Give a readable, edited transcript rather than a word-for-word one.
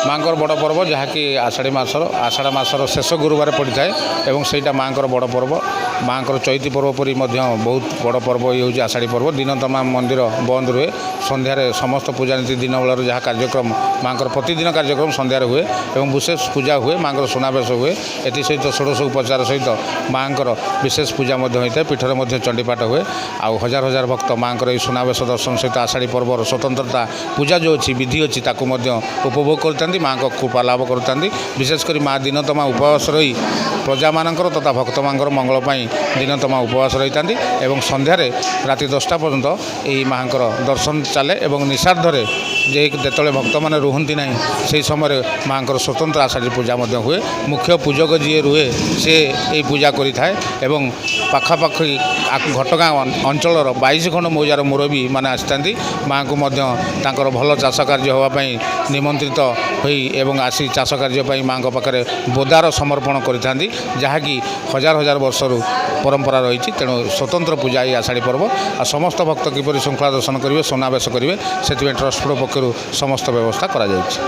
ମାଆଙ୍କର ବଡ଼ ପର୍ବ, ଯାହାକି ଆଷାଢ଼ ମାସର, ଆଷାଢ଼ ମାସର ଶେଷ ଗୁରୁବାର ପଡ଼ିଥାଏ ଏବଂ ସେଇଟା ମାଆଙ୍କର ବଡ଼ ପର୍ବ। ମାଆଙ୍କର ଚୈତି ପର୍ବ ପରି ମଧ୍ୟ ବହୁତ ବଡ଼ ପର୍ବ ଇଏ ହେଉଛି ଆଷାଢ଼ୀ ପର୍ବ। ଦିନ ତମାମ ମନ୍ଦିର ବନ୍ଦ ରୁହେ। ସନ୍ଧ୍ୟାରେ ସମସ୍ତ ପୂଜାନୀତି, ଦିନ ବେଳର ଯାହା କାର୍ଯ୍ୟକ୍ରମ, ମାଆଙ୍କର ପ୍ରତିଦିନ କାର୍ଯ୍ୟକ୍ରମ ସନ୍ଧ୍ୟାରେ ହୁଏ ଏବଂ ବିଶେଷ ପୂଜା ହୁଏ। ମାଆଙ୍କର ସୁନାବେଶ ହୁଏ। ଏଥିସହିତ ଷୋଡ଼ଶ ଉପଚାର ସହିତ ମାଆଙ୍କର ବିଶେଷ ପୂଜା ମଧ୍ୟ ହୋଇଥାଏ। ପୀଠରେ ମଧ୍ୟ ଚଣ୍ଡୀପାଠ ହୁଏ। ଆଉ ହଜାର ହଜାର ଭକ୍ତ ମାଆଙ୍କର ଏହି ସୁନାବେଶ ଦର୍ଶନ ସହିତ ଆଷାଢ଼ୀ ପର୍ବର ସ୍ୱତନ୍ତ୍ରତା ପୂଜା ଯେଉଁ ଅଛି, ବିଧି ଅଛି, ତାକୁ ମଧ୍ୟ ଉପଭୋଗ କରିଥାନ୍ତି, ମାଆଙ୍କ କୃପା ଲାଭ କରିଥାନ୍ତି। ବିଶେଷ କରି ମା ଦିନ ତମାମ ଉପବାସ ରହି ପ୍ରଜାମାନଙ୍କର ତଥା ଭକ୍ତମାନଙ୍କର ମଙ୍ଗଳ ପାଇଁ ଦିନ ତମାମ ଉପବାସ ରହିଥାନ୍ତି ଏବଂ ସନ୍ଧ୍ୟାରେ ରାତି 10ଟା ପର୍ଯ୍ୟନ୍ତ ଏହି ମାଆଙ୍କର ଦର୍ଶନ ଚାଲେ ଏବଂ ନିଶାର୍ଦ୍ଧରେ ଯେ ଯେତେବେଳେ ଭକ୍ତମାନେ ରୁହନ୍ତି ନାହିଁ, ସେହି ସମୟରେ ମାଆଙ୍କର ସ୍ୱତନ୍ତ୍ର ଆଷାଢ଼ୀ ପୂଜା ମଧ୍ୟ ହୁଏ। ମୁଖ୍ୟ ପୂଜକ ଯିଏ ରୁହେ, ସେ ଏହି ପୂଜା କରିଥାଏ ଏବଂ ପାଖାପାଖି ଘଟଗାଁ ଅଞ୍ଚଳର 22 ଖଣ୍ଡ ମୌଜାର ମୁରବୀ ମାନେ ଆସିଥାନ୍ତି। ମାଆଙ୍କୁ ମଧ୍ୟ ତାଙ୍କର ଭଲ ଚାଷ କାର୍ଯ୍ୟ ହେବା ପାଇଁ ନିମନ୍ତ୍ରିତ ହୋଇ ଏବଂ ଆସି ଚାଷ କାର୍ଯ୍ୟ ପାଇଁ ମାଆଙ୍କ ପାଖରେ ବୋଦାର ସମର୍ପଣ କରିଥାନ୍ତି, ଯାହାକି ହଜାର ହଜାର ବର୍ଷରୁ ପରମ୍ପରା ରହିଛି। ତେଣୁ ସ୍ୱତନ୍ତ୍ର ପୂଜା ଏହି ଆଷାଢ଼ୀ ପର୍ବ। ଆଉ ସମସ୍ତ ଭକ୍ତ କିପରି ଶୃଙ୍ଖଳା ଦର୍ଶନ କରିବେ, ସୁନାବେଶ କରିବେ, ସେଥିପାଇଁ ଟ୍ରଷ୍ଟ ବୋର୍ଡ଼ ପକ୍ଷରୁ ସମସ୍ତ ବ୍ୟବସ୍ଥା କରାଯାଇଛି।